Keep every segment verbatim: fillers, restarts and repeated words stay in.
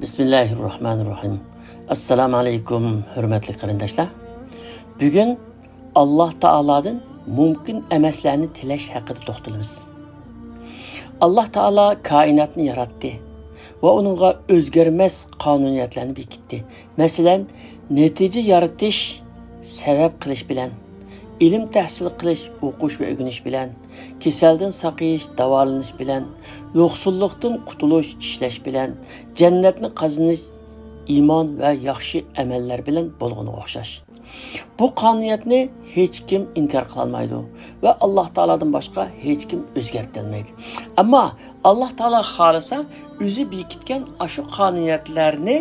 بىسمىللاھىررەھمانىررەھىم. ئەسسالامۇ ئەلەيكۇم، ھۆرمەتلىك قېرىنداشلار. بۈگۈن ئاللاھ تائالادىن مۇمكىن ئەمەسلەرنى تىلەش ھەققىدە توختىلىمىز. ئاللاھ تائالا كائىناتنى ياراتتى ۋە ئۇنىڭغا ئۆزگەرمەس قانۇنىيەتلەرنى بېكىتتى. مەسىلەن، نەتىجە يارىتىش، سەۋەب قىلىش بىلەن، ئىلىم تەھسىل قىلىش، ئوقۇش ۋە ئۆگىنىش بىلەن، كېسەلدىن ساقىيىش، داۋالىنىش بىلەن، يوقسۇللۇقتىن قۇتۇلۇش، ئىشلەش بىلەن، جەننەتنى قازىنىش، ئىمان ۋە ياخشى ئەمەللەر بىلەن بولغىنىغا ئوخشاش. بۇ قانۇنىيەتنى ھېچكىم ئىنكار قىلالمايدۇ ۋە ئاللاھ تائالادىن باشقا ھېچكىم ئۆزگەرتەلمەيدۇ. ئەمما ئاللاھ تائالا خالىسا، ئۆزى بېكىتكەن ئاشۇ قانۇنىيەتلەرنى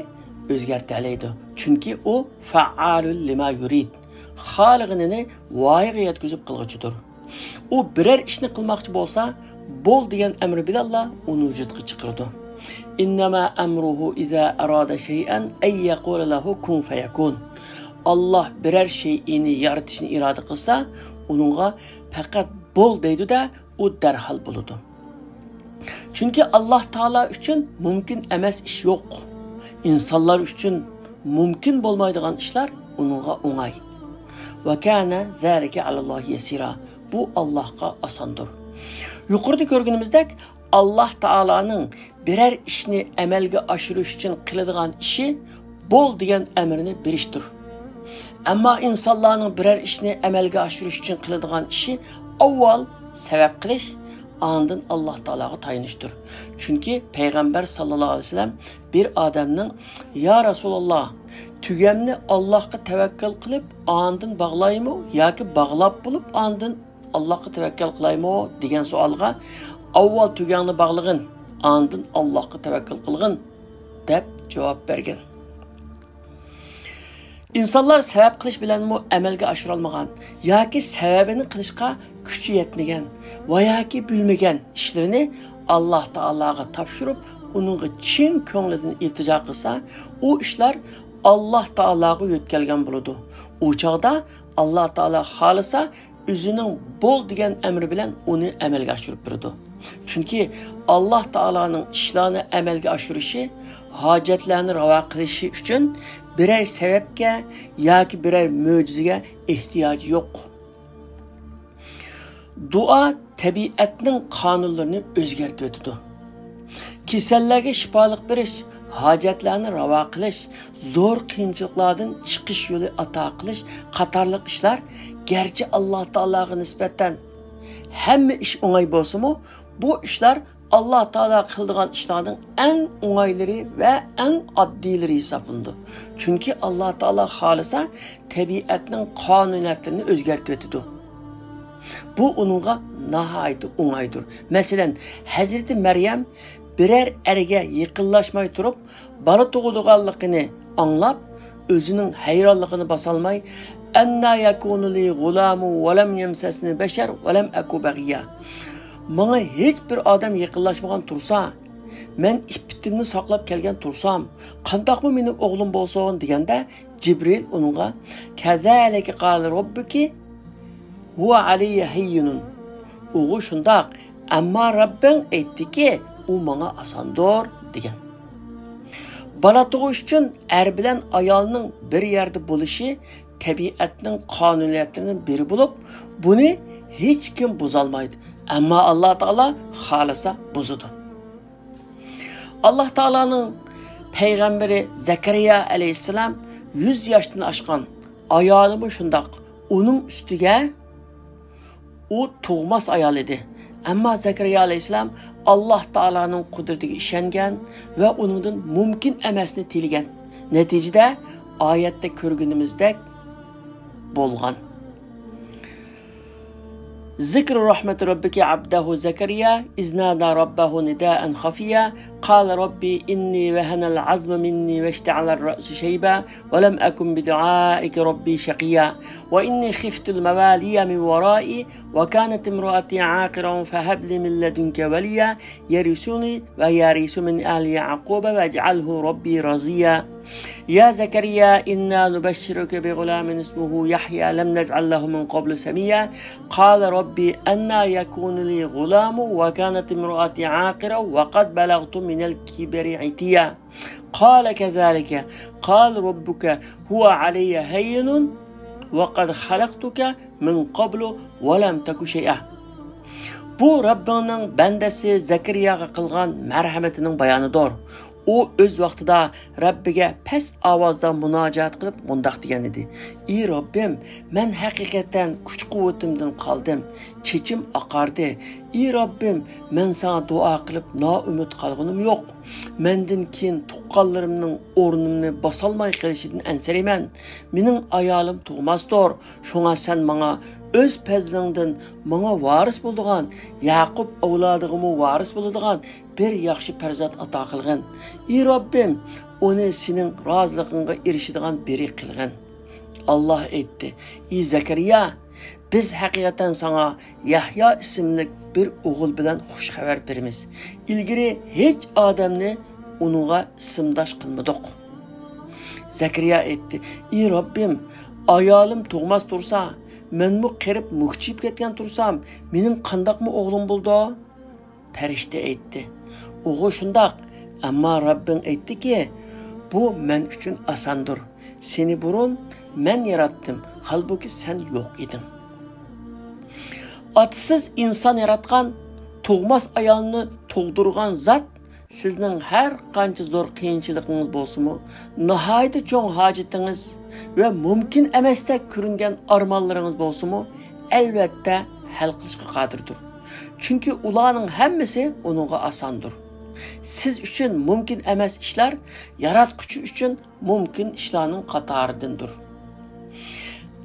ئۆزگەرتەلەيدۇ. چۈنكى ئۇ فەئالۇن لىما يۇرىد. خالىغىنىنى ۋايىغا يەتكۈزۈپ قىلغۇچىدۇر. ئۇ بىرەر ئىشنى قىلماقچى بولسا، بول دېگەن ئەمرى بىلەنلا ئۇنى ۋۇجۇدقا چىقىرىدۇ. ئىننەما ئەمرۇھۇ ئىزا ئارادە شەيئەن ئەن يەقۇلە لەھۇ كۇن فەيەكۇن. ئاللاھ بىرەر شەيئىنى يارىتىشنى ئىرادە قىلسا، ئۇنىڭغا پەقەت بول دەيدۇ-دە، ئۇ دەرھال بولىدۇ. چۈنكى ئاللاھ تائالا ئۈچۈن مۇمكىن ئەمەس ئىش يوق. ئىنسانلار ئۈچۈن مۇمكىن بولمايدىغان ئىشلار ئۇنىڭغا ئوڭاي. ۋە كانە زالىكە ئەلەللاھى يەسىرا. بۇ ئاللاھقا ئاساندۇر. يۇقىرىدا كۆرگىنىمىزدەك، ئاللاھ تائالانىڭ بىرەر ئىشنى ئەمەلگە ئاشۇرۇش ئۈچۈن قىلىدىغان ئىشى بول دېگەن ئەمرىنى بېرىشتۇر. ئەمما ئىنسانلارنىڭ بىرەر ئىشنى ئەمەلگە ئاشۇرۇش ئۈچۈن قىلىدىغان ئىشى ئاۋۋال سەۋەب قىلىش، ئاندىن ئاللاھ تائالاغا تايىنىشتۇر. چۈنكى پەيغەمبەر ساللاللاھۇ ئەلەيھى ۋەسەللەم بىر ئادەمنىڭ، يا رەسۇلاللاھ، تۆگەمنى ئاللاھقا تەۋەككۈل قىلىپ، ئاندىن باغلايمۇ ياكى باغلاپ بولۇپ، ئاندىن ئاللاھقا تەۋەككۈل قىلايمۇ دېگەن سوئالغا، ئاۋۋال تۆگەڭنى باغلىغىن، ئاندىن ئاللاھقا تەۋەككۈل قىلغىن، دەپ جاۋاب بەرگەن. ئىنسانلار سەۋەب قىلىش بىلەنمۇ ئەمەلگە ئاشۇرالمىغان ياكى سەۋەبىنى قىلىشقا كۈچى يەتمىگەن ۋە ياكى بىلمىگەن ئىشلىرىنى ئاللاھ تائالاغا تاپشۇرۇپ، ئۇنىڭغا چىن كۆڭلىدىن ئىلتىجا قىلسا، ئۇ ئىشلار ئاللاھ تائالاغا يۆتكەلگەن بولىدۇ. ئۇ چاغدا ئاللاھ تائالا خالىسا، ئۆزىنىڭ بول دېگەن ئەمرى بىلەن ئۇنى ئەمەلگە ئاشۇرۇپ بېرىدۇ. چۈنكى ئاللاھ تائالانىڭ ئىشلارنى ئەمەلگە ئاشۇرۇشى ھاجەتلەرنى راۋا قىلىشى ئۈچۈن بىرەر سەۋەبكە ياكى بىرەر مۆجىزىگە ئېھتىياجى يوق. دۇئا تەبىئەتنىڭ قانۇنلىرىنى ئۆزگەرتىۋېتىدۇ. كېسەللەرگە شىپالىق بېرىش، ھاجەتلەرنى راۋا قىلىش، زور قىيىنچىلىقلاردىن چىقىش يولى ئاتا قىلىش قاتارلىق ئىشلار گەرچە ئاللاھ تائالاغا نىسبەتەن ھەممە ئىش ئوڭاي بولسىمۇ، بۇ ئىشلار ئاللاھ تائالا قىلىدىغان ئىشلارنىڭ ئەڭ ئوڭايلىرى ۋە ئەڭ ئاددىيلىرى ھېسابلىنىدۇ. چۈنكى ئاللاھ تائالا خالىسا، تەبىئەتنىڭ قانۇنىيەتلىرىنى ئۆزگەرتىۋېتىدۇ. بۇ ئۇنىڭغا ناھايىتى ئوڭايدۇر. مەسىلەن، ھەزرىتى مەريەم بىرەر ئەرگە يېقىنلاشماي تۇرۇپ، بالا تۇغىدىغانلىقىنى ئاڭلاپ، ئۆزىنىڭ ھەيرانلىقىنى باسالماي، «ئەننا يەكۇنۇ لى غۇلامۇن ۋە لەم يەمسەسنى بەشەر ۋە لەم ئەكۇ بەغىييا.» ماڭا ھېچ بىر ئادەم يېقىنلاشمىغان تۇرسا، مەن ئىپپىتىمنى ساقلاپ كەلگەن تۇرسام، قانداقمۇ مېنىڭ ئوغلۇم بولسۇن؟ دېگەندە، جىبرىل ئۇنىڭغا، «كەزالىكە قالە رەببۇكى ھۇۋە ئەلەييە ھەييىنۇن.» ئۇغۇ شۇنداق، ئەمما رەببىڭ ئېيتتىكى، ئۇ ماڭا ئاساندۇر، دېگەن. بالا تۇغۇش ئۈچۈن ئەر بىلەن ئايالنىڭ بىر يەردە بولۇشى تەبىئەتنىڭ قانۇنىيەتلىرىنىڭ بىرى بولۇپ، بۇنى ھېچكىم بۇزالمايدۇ. ئەمما ئاللا تائالا خالىسا بۇزىدۇ. ئاللا تائالانىڭ پەيغەمبىرى زەكەرىيا ئەلەيھىسسالام يۈز ياشتىن ئاشقان، ئايالىمۇ شۇنداق. ئۇنىڭ ئۈستىگە ئۇ تۇغماس ئايال ئىدى. ئەمما زەكەرىيا ئەلەيھىسسالام ئاللا تائالانىڭ قۇدرىتىگە ئىشەنگەن ۋە ئۇنىڭدىن مۇمكىن ئەمەسنى تىلىگەن. نەتىجىدە ئايەتتە كۆرگىنىمىزدەك بولغان. ذكر رحمة ربك عبده زكريا إذ نادى ربه نداء خفيا قال رب إني وهن العظم مني واشتعل الرأس شيبا ولم أكن بدعائك رب شقيا وإني خفت الموالي من ورائي وكانت امرأتي عاقرا فهب لي من لدنك وليا يرثني ويرث من آل يعقوب واجعله رب رضيا. يا زكريا إنا نبشرك بغلام اسمه يحيى لم نجعل له من قبل سميا قال رب أنى يكون لي غلام وكانت امرأتي عاقرا وقد بلغت من الكبر عتيا قال كذلك قال ربك هو علي هين وقد خلقتك من قبل ولم تك شيئا. بۇ رەببىڭنىڭ بەندىسى زەكەرىياغا قىلغان مەرھەمىتىنىڭ بايانىدۇر. ئۇ ئۆز ۋاقتىدا رەببىگە پەس ئاۋازدا مۇناجات قىلىپ مۇنداق دېگەن ئىدى: «ئى رەببىم، مەن ھەقىقەتەن كۈچ-قۇۋۋىتىمدىن قالدىم، چېچىم ئاقاردى. ئى رەببىم، مەن ساڭا دۇئا قىلىپ نائۈمىد قالغىنىم يوق. مەندىن كېيىن تۇغقانلىرىمنىڭ ئورنۇمنى باسالماي قېلىشىدىن ئەنسىرەيمەن. مېنىڭ ئايالىم تۇغماستۇر. شۇڭا سەن ماڭا ئۆز پەزلىڭدىن ماڭا ۋارىس بولىدىغان، يەقۇپ ئەۋلادىغىمۇ ۋارىس بولىدىغان بىر ياخشى پەرزەنت ئاتا قىلغىن. ئى رەببىم، ئۇنى سېنىڭ رازىلىقىڭغا ئېرىشىدىغان بىرى قىلغىن.» ئاللاھ ئېيتتى: «ئى زەكەرىيا، بىز ھەقىقەتەن ساڭا يەھيا ئىسىملىك بىر ئوغۇل بىلەن خۇش خەۋەر بېرىمىز. ئىلگىرى ھېچ ئادەمنى ئۇنىڭغا ئىسىمداش قىلمىدۇق.» زەكەرىيا ئېيتتى: «ئى رەببىم، ئايالىم تۇغماس تۇرسا، مەنمۇ قېرىپ مۈكچىيىپ كەتكەن تۇرسام، مېنىڭ قانداقمۇ ئوغلۇم بولىدۇ؟» پەرىشتە ئېيتتى: «ئۇغۇ شۇنداق، ئەمما رەببىڭ ئېيتتىكى، بۇ مەن ئۈچۈن ئاساندۇر. سېنى بۇرۇن مەن ياراتتىم، ھالبۇكى سەن يوق ئىدىڭ.» ئاتىسىز ئىنسان ياراتقان، تۇغماس ئايالنى تۇغدۇرغان زات سىزنىڭ ھەر قانچە زور قىيىنچىلىقىڭىز بولسىمۇ، ناھايىتى چوڭ ھاجىتىڭىز ۋە مۇمكىن ئەمەستەك كۆرۈنگەن ئارمانلىرىڭىز بولسىمۇ، ئەلۋەتتە ھەل قىلىشقا قادىردۇر. چۈنكى ئۇلارنىڭ ھەممىسى ئۇنىڭغا ئاساندۇر. سىز ئۈچۈن مۇمكىن ئەمەس ئىشلار ياراتقۇچى ئۈچۈن مۇمكىن ئىشلارنىڭ قاتارىدىندۇر.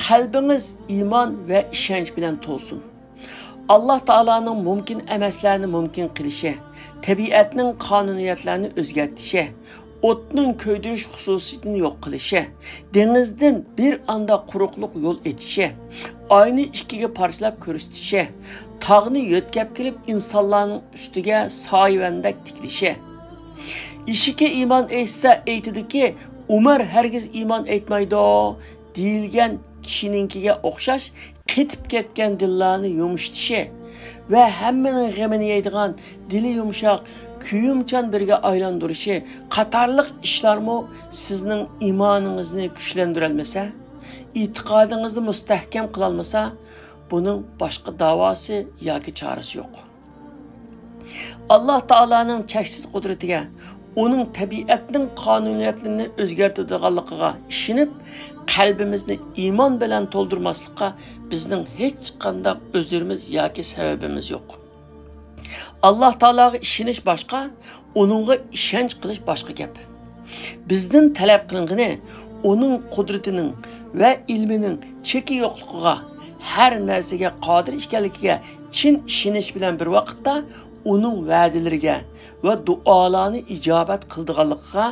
قەلبىڭىز ئىمان ۋە ئىشەنچ بىلەن تولسۇن. ئاللاھ تائالانىڭ مۇمكىن ئەمەسلەرنى مۇمكىن قىلىشى، تەبىئەتنىڭ قانۇنىيەتلەرنى ئۆزگەرتىشى، ئوتنىڭ كۆيدۈرۈش خۇسۇسىيىتىنى يوق قىلىشى، دېڭىزدىن بىر ئاندا قۇرۇقلۇق يول ئېچىشى، ئاينى ئىككىگە پارچىلاپ كۆرسىتىشى، تاغنى يۆتكەپ كېلىپ ئىنسانلارنىڭ ئۈستىگە سايىۋەندەك تىكلىشى. ئىشىكى ئىمان ئېيتسا ئېيتىدۇكى، ئۇمار ھەرگىز ئىمان ئېيتمايدۇ دېيىلگەن كىشىنىڭكىگە ئوخشاش قېتىپ كەتكەن دىللارنى يۇمشىتىشى ۋە ھەممىنىڭ غېمىنى يەيدىغان، دىلى يۇمشاق، كۆيۈمچان بىرگە ئايلاندۇرۇشى قاتارلىق ئىشلارمۇ سىزنىڭ ئىمانىڭىزنى كۈچلەندۈرەلمىسە، ئېتىقادىڭىزنى مۇستەھكەم قىلالمىسا، بۇنىڭ باشقا داۋاسى ياكى چارىسى يوق. ئاللاھ تائالانىڭ چەكسىز قۇدرىتىگە، ئۇنىڭ تەبىئەتنىڭ قانۇنىيەتلىرىنى ئۆزگەرتىدىغانلىقىغا ئىشىنىپ، قەلبىمىزنى ئىمان بىلەن تولدۇرماسلىققا بىزنىڭ ھېچقانداق ئۆزرىمىز ياكى سەۋەبىمىز يوق. ئاللاھ تائالاغا ئىشىنىش باشقا، ئۇنىڭغا ئىشەنچ قىلىش باشقا گەپ. بىزدىن تەلەپ قىلىنغىنى ئۇنىڭ قۇدرىتىنىڭ ۋە ئىلمىنىڭ چېكى يوقلۇقىغا، ھەر نەرسىگە قادىر ئىكەنلىكىگە چىن ئىشىنىش بىلەن بىر ۋاقىتتا ئۇنىڭ ۋەدىلىرىگە ۋە دۇئالارنى ئىجابەت قىلىدىغانلىقىغا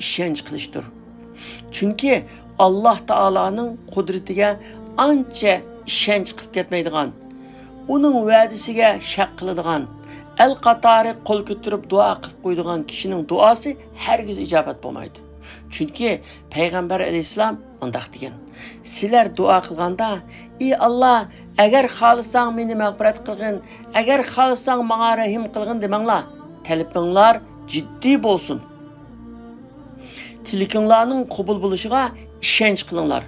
ئىشەنچ قىلىشتۇر. چۈنكى ئاللاھ تائالانىڭ قۇدرىتىگە ئانچە ئىشەنچ قىلىپ كەتمەيدىغان، ئۇنىڭ ۋەدىسىگە شەك قىلىدىغان، ئەل قاتارى قول كۆتۈرۈپ دۇئا قىلىپ قويىدىغان كىشىنىڭ دۇئاسى ھەرگىز ئىجابەت بولمايدۇ. چۈنكى پەيغەمبەر ئەلەيھىسسالام مۇنداق دېگەن: «سىلەر دۇئا قىلغاندا، ئى ئاللاھ، ئەگەر خالىساڭ مېنى مەغپىرەت قىلغىن، ئەگەر خالىساڭ ماڭا رەھىم قىلغىن دېمەڭلار، تەلىپىڭلار جىددىي بولسۇن. تىلىكىڭلارنىڭ قوبۇل بولۇشىغا ئىشەنچ قىلىڭلار،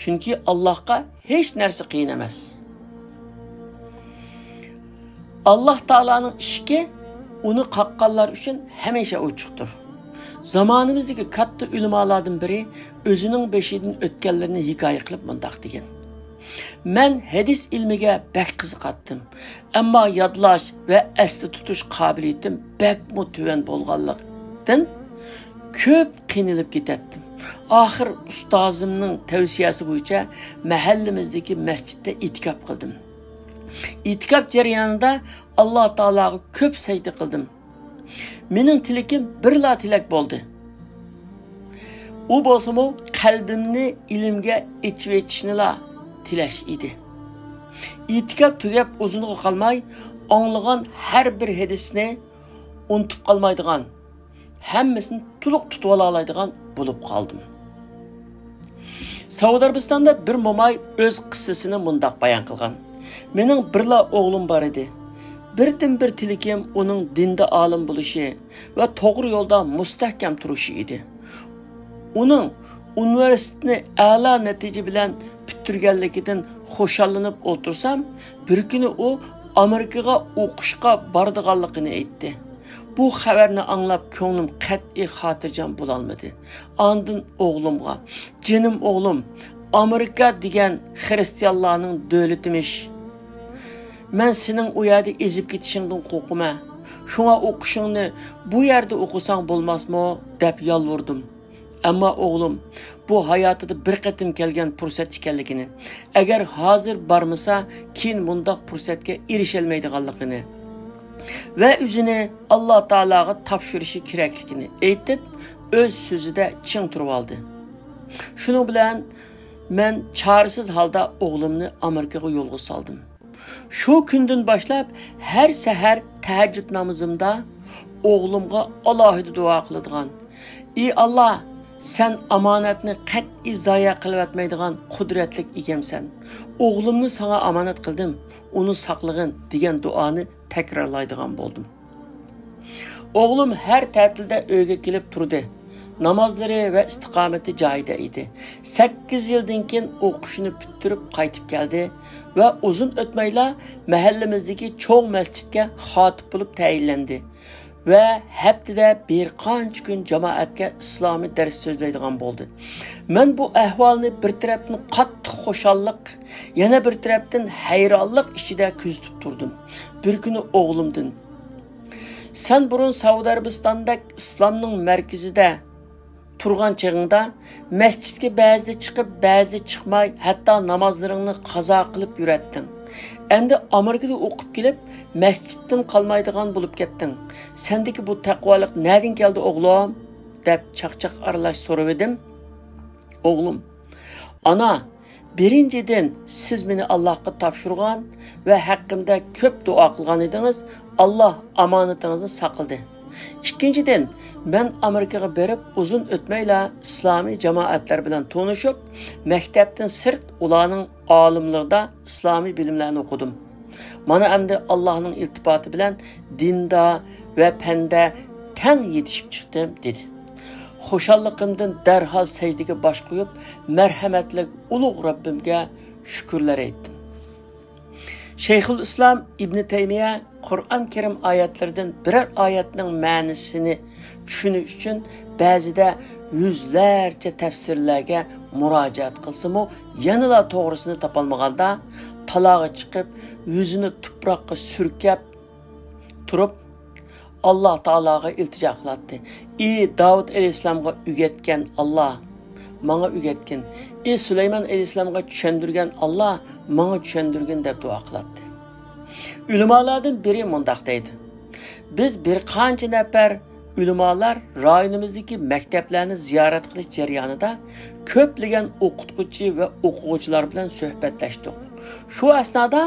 چۈنكى ئاللاھقا ھېچ نەرسە قىيىن ئەمەس.» ئاللاھ تائالانىڭ ئىشىكى ئۇنى قاققانلار ئۈچۈن ھەمىشە ئوچۇقتۇر. زامانىمىزدىكى كاتتا ئۆلىمالاردىن بىرى ئۆزىنىڭ بېشىدىن ئۆتكەنلىرىنى ھېكايە قىلىپ مۇنداق دېگەن: «مەن ھەدىس ئىلمىگە بەك قىزىقاتتىم، ئەمما يادلاش ۋە ئەستە تۇتۇش قابىلىيىتىم بەكمۇ تۆۋەن بولغانلىقتىن، كۆپ قىينىلىپ كېتەتتىم. ئاخىر ئۇستازىمنىڭ تەۋسىيەسى بويىچە مەھەللىمىزدىكى مەسچىتتە ئېتىكاپ قىلدىم. ئېتىكاپ جەريانىدا ئاللاھ تائالاغا كۆپ سەجدە قىلدىم. مېنىڭ تىلىكىم بىرلا تىلەك بولدى. ئۇ بولسىمۇ قەلبىمنى ئىلىمگە ئېچىۋېتىشنىلا تىلەش ئىدى.» ئېتىكاپ تۈگەپ ئۇزۇنغا قالماي، ئاڭلىغان ھەر بىر ھەدىسنى ئۇنتۇپ قالمايدىغان، ھەممىسىنى تولۇق تۇتۇۋالالايدىغان بولۇپ قالدىم. سەئۇدى ئەرەبىستاندا بىر موماي ئۆز قىسسىسىنى مۇنداق بايان قىلغان: «مېنىڭ بىرلا ئوغلۇم بار ئىدى. بىردىنبىر تىلىكىم ئۇنىڭ دىندا ئالىم بولۇشى ۋە توغرا يولدا مۇستەھكەم تۇرۇشى ئىدى. ئۇنىڭ ئۇنىۋېرسىتېتنى ئەلا نەتىجە بىلەن پۈتتۈرگەنلىكىدىن خۇشاللىنىپ ئولتۇرسام، بىر كۈنى ئۇ ئامېرىكىغا ئوقۇشقا بارىدىغانلىقىنى ئېيتتى. بۇ خەۋەرنى ئاڭلاپ كۆڭلۈم قەتئىي خاتىرجەم بولالمىدى. ئاندىن ئوغلۇمغا، جېنىم ئوغلۇم، ئامېرىكا دېگەن خىرىستىيانلارنىڭ دۆلىتىمىش. مەن سېنىڭ ئۇ يەردە ئېزىپ كېتىشىڭدىن قورقىمەن. شۇڭا ئوقۇشۇڭنى بۇ يەردە ئوقۇساڭ بولماسمۇ؟ دەپ يالۋۇردۇم. ئەمما ئوغلۇم بۇ ھاياتىدا بىر قېتىم كەلگەن پۇرسەت ئىكەنلىكىنى، ئەگەر ھازىر بارمىسا، كېيىن مۇنداق پۇرسەتكە ئېرىشەلمەيدىغانلىقىنى ۋە ئۆزىنى ئاللا تائالاغا تاپشۇرۇشى كېرەكلىكىنى ئېيتىپ، ئۆز سۆزىدە چىڭ تۇرۇۋالدى. شۇنىڭ بىلەن مەن چارىسىز ھالدا ئوغلۇمنى ئامېرىكىغا يولغا سالدىم. شۇ كۈندىن باشلاپ ھەر سەھەر تەھەججۇد نامىزىمدا ئوغلۇمغا ئالاھىدە دۇئا قىلىدىغان، ئى ئاللا، سەن ئامانەتنى قەتئىي زايە قىلىۋەتمەيدىغان قۇدرەتلىك ئىگەمسەن. ئوغلۇمنى ساڭا ئامانەت قىلدىم، ئۇنى ساقلىغىن، دېگەن دۇئانى تەكرارلايدىغان بولدۇم. ئوغلۇم ھەر تەتىلدە ئۆيگە كېلىپ تۇردى. نامازلىرى ۋە ئىستىقامىتى جايىدا ئىدى. سەككىز يىلدىن كېيىن ئوقۇشىنى پۈتتۈرۈپ قايتىپ كەلدى ۋە ئۇزۇن ئۆتمەيلا مەھەللىمىزدىكى چوڭ مەسچىتكە خاتىپ بولۇپ تەيىنلەندى ۋە ھەپتىدە بىر قانچە كۈن جامائەتكە ئىسلامىي دەرس سۆزلەيدىغان بولدى. مەن بۇ ئەھۋالنى بىر تەرەپتىن قاتتىق خۇشاللىق، يەنە بىر تەرەپتىن ھەيرانلىق ئىچىدە كۆزىتىپ تۇردۇم. بىر كۈنى ئوغلۇمدىن، سەن بۇرۇن سەئۇدى ئەرەبىستاندەك ئىسلامنىڭ مەركىزىدە تۇرغان چېغىڭدا مەسچىتكە بەزىدە چىقىپ، بەزىدە چىقماي، ھەتتا نامازلىرىڭنى قازا قىلىپ يۈرەتتىڭ. ئەمدى ئامېرىكىدا ئوقۇپ كېلىپ، مەسچىتتىن قالمايدىغان بولۇپ كەتتىڭ. سەندىكى بۇ تەقۋالىق نەدىن كەلدى، ئوغلۇم؟ دەپ چاقچاق ئارىلاش سورىۋىدىم. ئوغلۇم، ئانا، بىرىنچىدىن، سىز مېنى ئاللاھقا تاپشۇرغان ۋە ھەققىمدە كۆپ دۇئا قىلغان ئىدىڭىز، ئاللاھ ئامانىتىڭىزنى ساقلىدى. ئىككىنچىدىن، مەن ئامېرىكىغا بېرىپ ئۇزۇن ئۆتمەيلا ئىسلامىي جامائەتلەر بىلەن تونۇشۇپ، مەكتەپتىن سىرت ئۇلارنىڭ ئالىملىرىدا ئىسلامىي بىلىملەرنى ئوقۇدۇم. مانا ئەمدى ئاللاھنىڭ ئىلتىپاتى بىلەن دىندا ۋە پەندە تەڭ يېتىشىپ چىقتىم، دېدى. خۇشاللىقىمدىن دەرھال سەجدىگە باش قويۇپ، مەرھەمەتلىك ئۇلۇغ رەببىمگە شۈكۈرلەر ئېيتتىم. شەيخۇل ئىسلام ئىبنى تەيمىيە قۇرئان كەرىم ئايەتلىرىدىن بىرەر ئايەتنىڭ مەنىسىنى چۈشىنىش ئۈچۈن بەزىدە يۈزلەرچە تەپسىرلەرگە مۇراجىئەت قىلسىمۇ، يەنىلا توغرىسىنى تاپالمىغاندا، تالاغا چىقىپ، يۈزىنى تۇپراققا سۈركەپ تۇرۇپ، ئاللا تائالاغا ئىلتىجا قىلاتتى. ئى داۋۇت ئەلەيھىسسالامغا ئۆگەتكەن ئاللا، ماڭا ئۆگەتكىن. ئى سۇلايمان ئەلەيھىسسالامغا چۈشەندۈرگەن ئاللا، ماڭا چۈشەندۈرگىن، دەپ دۇئا قىلاتتى. ئۆلىمالاردىن بىرى مۇنداق دەيدۇ، بىز بىر قانچە نەپەر ئۆلىمالار رايونىمىزدىكى مەكتەپلەرنى زىيارەت قىلىش جەريانىدا كۆپلىگەن ئوقۇتقۇچى ۋە ئوقۇغۇچىلار بىلەن سۆھبەتلەشتۇق. شۇ ئەسنادا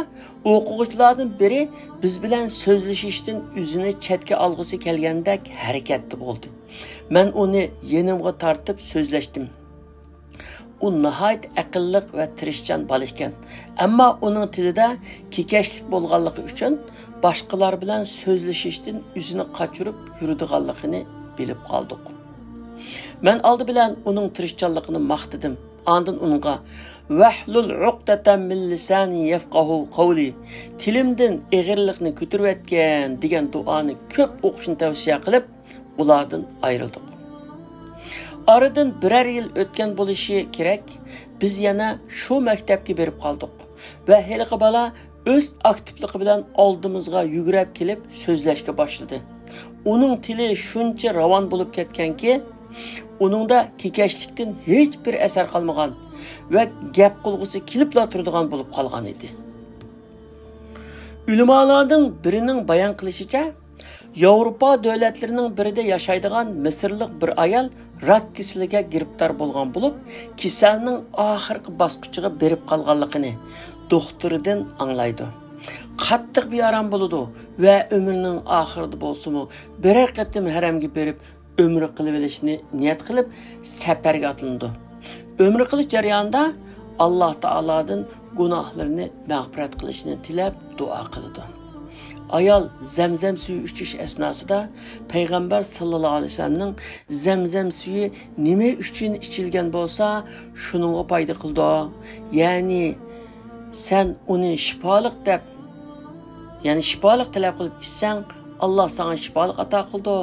ئوقۇغۇچىلاردىن بىرى بىز بىلەن سۆزلىشىشتىن ئۆزىنى چەتكە ئالغۇسى كەلگەندەك ھەرىكەتتە بولدى. مەن ئۇنى يېنىمغا تارتىپ سۆزلەشتىم. ئۇ ناھايىتى ئەقىللىق ۋە تىرىشچان بالا ئىكەن. ئەمما ئۇنىڭ تىلىدا كېكەچلىك بولغانلىقى ئۈچۈن باشقىلار بىلەن سۆزلىشىشتىن ئۆزىنى قاچۇرۇپ يۈرىدىغانلىقىنى بىلىپ قالدۇق. مەن ئالدى بىلەن ئۇنىڭ تىرىشچانلىقىنى ماختىدىم. ئاندىن ئۇنىڭغا، ۋەھلۇل ئۇقدەتەن مىن لىسانى يەفقەھۇ قەۋلى، تىلىمدىن ئېغىرلىقنى كۆتۈرۈۋەتكىن، دېگەن دۇئانى كۆپ ئوقۇشنى تەۋسىيە قىلىپ، ئۇلاردىن ئايرىلدۇق. ئارىدىن بىرەر يىل ئۆتكەن بولۇشى كېرەك، بىز يەنە شۇ مەكتەپكە بېرىپ قالدۇق ۋە ھېلىقى بالا ئۆز ئاكتىپلىقى بىلەن ئالدىمىزغا يۈگرەپ كېلىپ سۆزلەشكە باشلىدى. ئۇنىڭ تىلى شۇنچە راۋان بولۇپ كەتكەنكى، ئۇنىڭدا كېكەچلىكتىن ھېچبىر ئەسەر قالمىغان ۋە گەپ قىلغۇسى كېلىپلا تۇرىدىغان بولۇپ قالغان ئىدى. ئۆلىمالارنىڭ بىرىنىڭ بايان قىلىشىچە، ياۋروپا دۆلەتلىرىنىڭ بىرىدە ياشايدىغان مىسىرلىق بىر ئايال راك كېسىلىگە گىرىپتار بولغان بولۇپ، كېسەلنىڭ ئاخىرقى باسقۇچىغا بېرىپ قالغانلىقىنى دوختۇرىدىن ئاڭلايدۇ. قاتتىق بىئارام بولىدۇ ۋە ئۆمرىنىڭ ئاخىرىدا بولسىمۇ بىرەر قېتىم ھەرەمگە بېرىپ ئۆمرە قىلىۋېلىشنى نىيەت قىلىپ سەپەرگە ئاتلىنىدۇ. ئۆمرە قىلىش جەريانىدا ئاللا تائالادىن گۇناھلىرىنى مەغپىرەت قىلىشىنى تىلەپ دۇئا قىلىدۇ. ئايال زەمزەم سۈيى ئىچىش ئەسناسىدا پەيغەمبەر ساللاللاھۇ ئەلەيھى ۋەسەللەمنىڭ زەمزەم سۈيى نېمە ئۈچۈن ئىچىلگەن بولسا، شۇنىڭغا پايدا قىلىدۇ. يەنى سەن ئۇنى شىپالىق دەپ، يەنى شىپالىق تەلەپ قىلىپ ئىچسەڭ، ئاللا ساڭا شىپالىق ئاتا قىلىدۇ.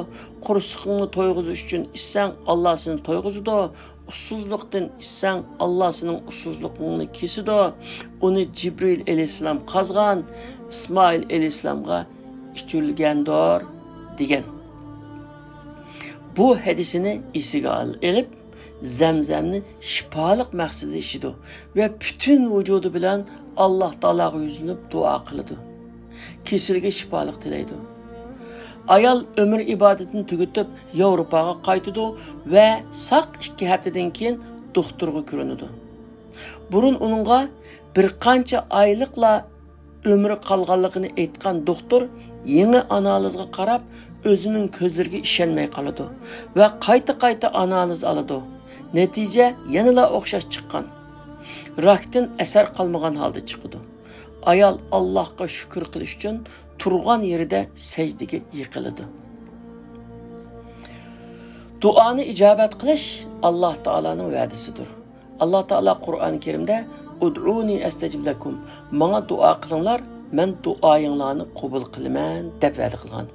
قورسىقىڭنى تويغۇزۇش ئۈچۈن ئىچسەڭ، ئاللا سېنى تويغۇزىدۇ. ئۇسسۇزلۇقتىن ئىچسەڭ، ئاللا سېنىڭ ئۇسسۇزلۇقۇڭنى كېسىدۇ. ئۇنى جىبرىئىل ئەلەيھىسسالام قازغان، ئىسمائىل ئەلەيھىسسالامغا ئىچۈرۈلگەندۇر، دېگەن. بۇ ھەدىسىنى ئېسىگە ئال-، ئېلىپ، زەمزەمنى شىپالىق مەقسىتىدە ئىچىدۇ ۋە پۈتۈن ۋۇجۇدى بىلەن ئاللا تائالاغا يۈزلىنىپ دۇئا قىلىدۇ. كېسىلىگە شىپالىق تىلەيدۇ. ئايال ئۆمۈر ئىبادىتىنى تۈگىتىپ، ياۋروپاغا قايتىدۇ ۋە ساق ئىككى ھەپتىدىن كېيىن دوختۇرغا كۆرۈنىدۇ. بۇرۇن ئۇنىڭغا بىر قانچە ئايلىقلا ئۆمرى قالغانلىقىنى ئېيتقان دوختۇر يېڭى ئانالىزغا قاراپ، ئۆزىنىڭ كۆزلىرىگە ئىشەنمەي قالىدۇ ۋە قايتا-قايتا ئانالىز ئالىدۇ. نەتىجە يەنىلا ئوخشاش چىققان. راكتىن ئەسەر قالمىغان ھالدا چىقىدۇ. ئايال ئاللاھقا شۈكۈر قىلىش ئۈچۈن تۇرغان يېرىدە سەجدىگە يىقىلىدۇ. دۇئانى ئىجابەت قىلىش ئاللا تائالانىڭ ۋەدىسىدۇر. ئاللا تائالا قۇرئان كەرىمدە، «ئۇدئۇنى ئەستەجىب لەكۇم»، ماڭا دۇئا قىلىڭلار، مەن دۇئايىڭلارنى قوبۇل قىلىمەن، دەپ ۋەدە قىلغان.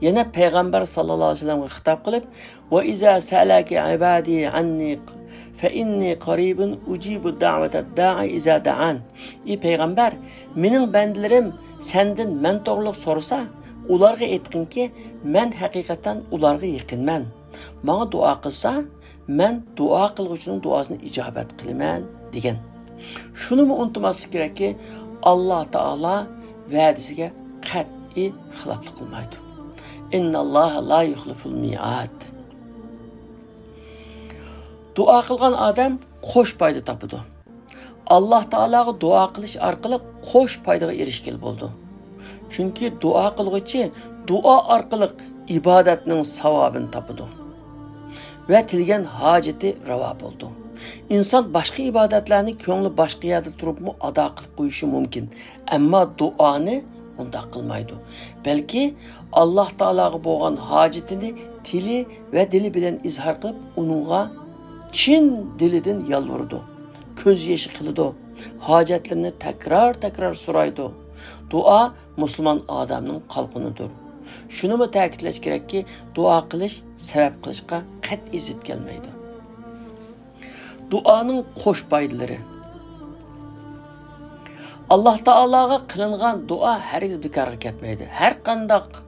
يەنە پەيغەمبەر ساللاللاھۇ ئەلەيھى ۋەسەللەمگە خىتاب قىلىپ، «ۋە ئىزا سەئەلەكە ئىبادى ئەننى فەئىننى قەرىبۇن ئۇجىبۇ دەئۋەتەد دائى ئىزا دەئان.» ئى پەيغەمبەر، مېنىڭ بەندىلىرىم سەندىن مەن توغرىلىق سورىسا، ئۇلارغا ئېيتقىنكى، مەن ھەقىقەتەن ئۇلارغا يېقىنمەن. ماڭا دۇئا قىلسا، مەن دۇئا قىلغۇچىنىڭ دۇئاسىنى ئىجابەت قىلىمەن، دېگەن. شۇنىمۇ ئۇنتۇماسلىق كېرەككى، ئاللا تائالا ۋەدىسىگە قەتئىي خىلاپلىق قىلمايدۇ. ئىنناللاھا لا يۇخلىفۇل مىئاد. دۇئا قىلغان ئادەم قوش پايدا تاپىدۇ. ئاللا تائالاغا دۇئا قىلىش ئارقىلىق قوش پايدىغا ئېرىشكىلى بولىدۇ. چۈنكى دۇئا قىلغۇچى دۇئا ئارقىلىق ئىبادەتنىڭ ساۋابىنى تاپىدۇ ۋە تىلىگەن ھاجىتى راۋا بولىدۇ. ئىنسان باشقا ئىبادەتلەرنى كۆڭلى باشقا يەردە تۇرۇپمۇ ئادا قىلىپ قويۇشى مۇمكىن، ئەمما دۇئانى ئۇنداق قىلمايدۇ. بەلكى ئاللا تائالاغا بولغان ھاجىتىنى تىلى ۋە دىلى بىلەن ئىزھار قىلىپ، ئۇنىڭغا چىن دىلىدىن يالۋۇرىدۇ. كۆز يېشى قىلىدۇ. ھاجەتلىرىنى تەكرار-تەكرار سورايدۇ. دۇئا مۇسۇلمان ئادەمنىڭ قالقىنىدۇر. شۇنىمۇ تەكىتلەش كېرەككى، دۇئا قىلىش سەۋەب قىلىشقا قەتئىي زىت كەلمەيدۇ. دۇئانىڭ قوش پايدىلىرى. ئاللا تائالاغا قىلىنغان دۇئا ھەرگىز بىكارغا كەتمەيدۇ. ھەر قانداق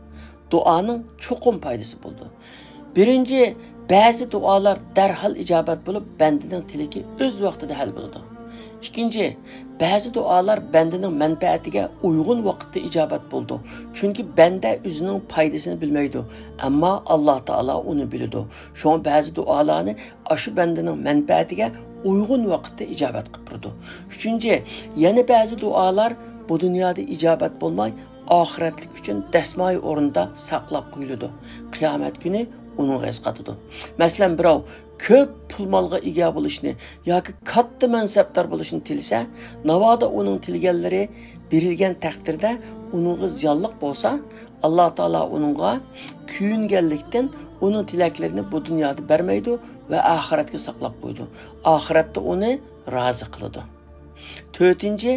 دۇئانىڭ چوقۇم پايدىسى بولىدۇ. بىرىنچى، بەزى دۇئالار دەرھال ئىجابەت بولۇپ، بەندىنىڭ تىلىكى ئۆز ۋاقتىدا ھەل بولىدۇ. ئىككىنچى، بەزى دۇئالار بەندىنىڭ مەنپەئەتىگە ئۇيغۇن ۋاقىتتا ئىجابەت بولىدۇ. چۈنكى بەندە ئۆزىنىڭ پايدىسىنى بىلمەيدۇ، ئەمما ئاللا تائالا ئۇنى بىلىدۇ. شۇڭا بەزى دۇئالارنى ئاشۇ بەندىنىڭ مەنپەئەتىگە ئۇيغۇن ۋاقىتتا ئىجابەت قىلىپ بېرىدۇ. ئۈچىنچى، يەنە بەزى دۇئالار بۇ دۇنيادا ئىجابەت بولماي، ئاخىرەتلىك ئۈچۈن دەسمايە ئورنىدا ساقلاپ قويۇلىدۇ. قىيامەت كۈنى ئۇنىڭغا ئەسقاتىدۇ. مەسىلەن، بىراۋ كۆپ پۇل مالغا ئىگە بولۇشنى ياكى كاتتا مەنسەپدار بولۇشنى تىلىسە، ناۋادا ئۇنىڭ تىلىگەنلىرى بېرىلگەن تەقدىردە ئۇنىڭغا زىيانلىق بولسا، ئاللا تائالا ئۇنىڭغا كۆيۈنگەنلىكتىن ئۇنىڭ تىلەكلىرىنى بۇ دۇنيادا بەرمەيدۇ ۋە ئاخىرەتكە ساقلاپ قويىدۇ. ئاخىرەتتە ئۇنى رازى قىلىدۇ. تۆتىنچى،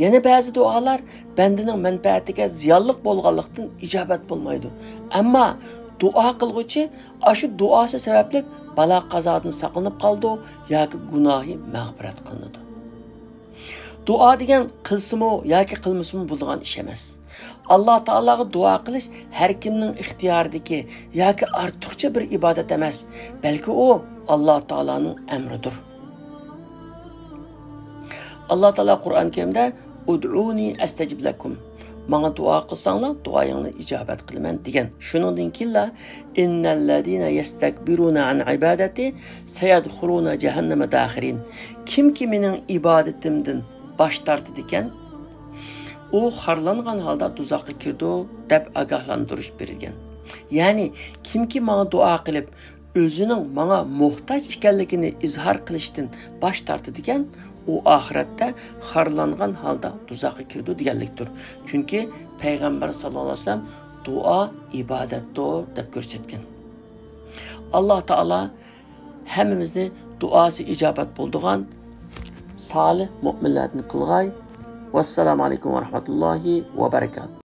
يەنە بەزى دۇئالار بەندىنىڭ مەنپەئەتىگە زىيانلىق بولغانلىقتىن ئىجابەت بولمايدۇ. ئەمما دۇئا قىلغۇچى ئاشۇ دۇئاسى سەۋەبلىك بالا-قازادىن ساقلىنىپ قالىدۇ ياكى گۇناھى مەغپىرەت قىلىنىدۇ. دۇئا دېگەن قىلسىمۇ ياكى قىلمىسىمۇ بولىدىغان ئىش ئەمەس. ئاللا تائالاغا دۇئا قىلىش ھەر كىمنىڭ ئىختىيارىدىكى ياكى ئارتۇقچە بىر ئىبادەت ئەمەس، بەلكى ئۇ ئاللا تائالانىڭ ئەمرىدۇر. ئاللا تائالا قۇرئان كەرىمدە، «ئۇدئۇنى ئەستەجىب لەكۇم»، ماڭا دۇئا قىلساڭلار، دۇئايىڭلارنى ئىجابەت قىلىمەن، دېگەن. شۇنىڭدىن كېيىنلا، «ئىننەللەزىنە يەستەكبىرۇنە ئەن ئىبادەتى سەيەدخۇلۇنە جەھەننەمە داخىرىن»، كىمكى مېنىڭ ئىبادىتىمدىن باش تارتىدىكەن، ئۇ خارلانغان ھالدا دوزاخقا كىرىدۇ، دەپ ئاگاھلاندۇرۇش بېرىلگەن. يەنى، كىمكى ماڭا دۇئا قىلىپ، ئۆزىنىڭ ماڭا موھتاج ئىكەنلىكىنى ئىزھار قىلىشتىن باش تارتىدىكەن، ئۇ ئاخىرەتتە خارلانغان ھالدا دوزاخقا كىرىدۇ دېگەنلىكتۇر. چۈنكى پەيغەمبەر ساللاللاھۇ ئەلەيھى ۋەسەللەم دۇئا ئىبادەتتۇر دەپ كۆرسەتكەن. ئاللاھ تائالا ھەممىمىزنى دۇئاسى ئىجابەت بولىدىغان سالىھ مۆمىنلەردىن قىلغاي. ۋەسسالامۇ ئەلەيكۇم ۋە رەھمەتۇللاھى ۋە بەرىكاتۇھ.